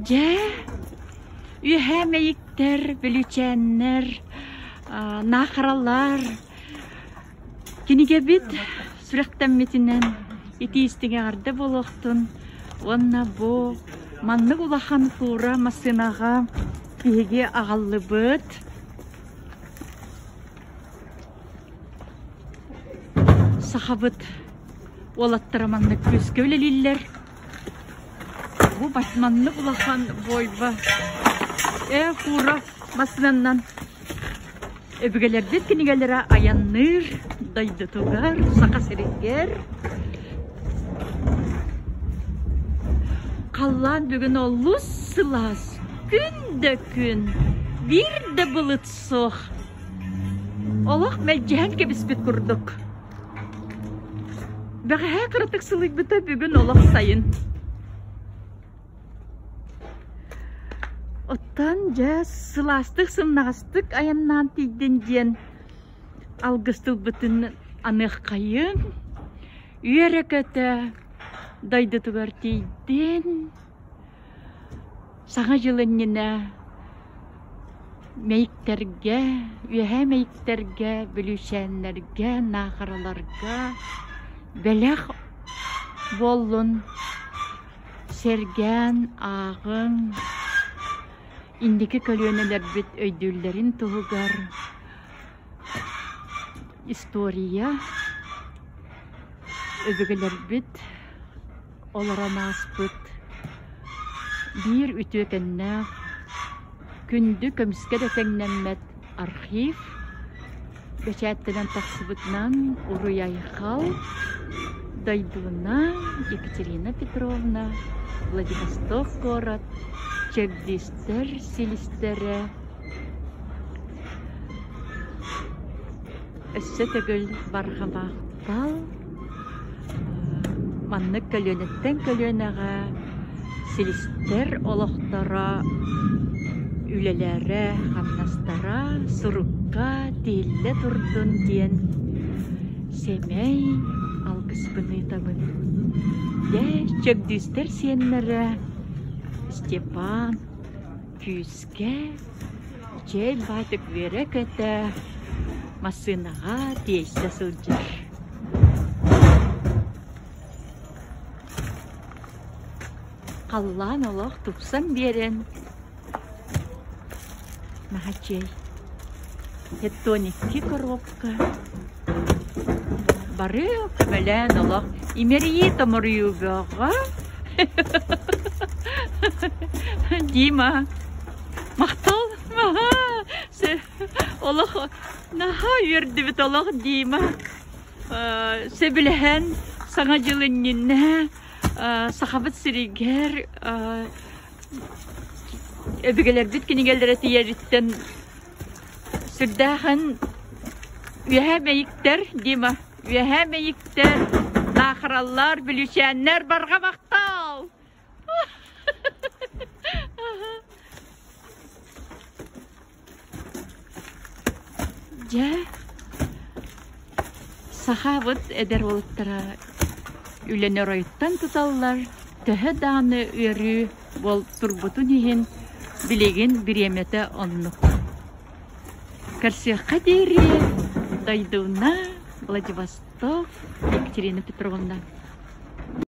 Дьэ, үөһээ мэйиктэр, бүлүүчээннэр, наахаралар кинигэбит сүрэхтэммитинэн итии-истиҥ эҕэрдэ буолуохтун уонна бу маннык улахан фура массыынаҕа биһиги аҕаллыбыт. Сахабыт уолаттара маннык күүскэ үлэлииллэр. Бу маннык улахан буойба э фура массыынанан өбүгэлэрбит кинигэлэрэ айанныыр дойдутугар, Саха сиригэр. Халлаан бүгүн олус сылаас, күн да күн, биир да былыт суох. Олох мэлдьэһэн кэбиспит курдук. Бэҕэһээ кыратык сылыйбыта, бүгүн олох сайын. Оттон дьэ сылаастык, сымнаҕастык айаннаан тиийдин диэн алгыс тылбытын аныаххайыҥ. Үөрэ-көтө дойдутугар тиийдин. Саҥа дьыл иннинэ Мэйиктэргэ, Үөһээ Мэйиктэргэ, Бүлүүчээннэргэ, Наахараларга бэлэх буоллун, сэргээн ааҕыҥ, инники көлүөнэлэрбит өйдүүллэрин туһугар история, өбүгэлэрбит олорон ааспыт биир үтүөкэннээх, күндү көмүскэ да тэҥнэммэт архив бэчээттэнэн тахсыбытынан Уруй-айхал Дойдуна Екатерина Петровна Владивосток куорат Чэгдиистэр силистэрэ Өссө төгүл барҕа махтал Маннык көлүөнэттэн көлүөнэҕэ силистэр олохторо, үлэлэрэ, хамнастара сурукка тиһиллэ турдун диэн сэмэй алгыспын ыытабын. Дьэ, чөгдүүстэр сиэннэрэ Степан күүскэ Чээл баатык үөрэ-көтө массыынаҕа тиэйсэ сылдьар. Халлаан олох тупсан биэрэн наһаа чэй. 72 коробка бары көмөлөөн олох имэрийии-томоруйуу бөҕө. Дима Махтал Олох наһаа үөрдүбүт олох Дима сөбүлэһэн Саҥа дьыл иннинэ Сахабыт сиригэр өбүгэлэрбит кинигэлэрэ тиийэриттэн сүрдээхин үөһээ мэйиктэр Дима үөһээ мэйиктэр наахараллар бүлүүчээннэр барҕа махтал Дьэ, сахабыт эдэр уолаттара үлэни оройуттан туталлар, төһө даҕаны ыарыы буол турбутун иһин билигин бириэмэтэ оннук. Көрсүөххэ диэри, Дойдуна, Владивосток, Екатерина Петровна.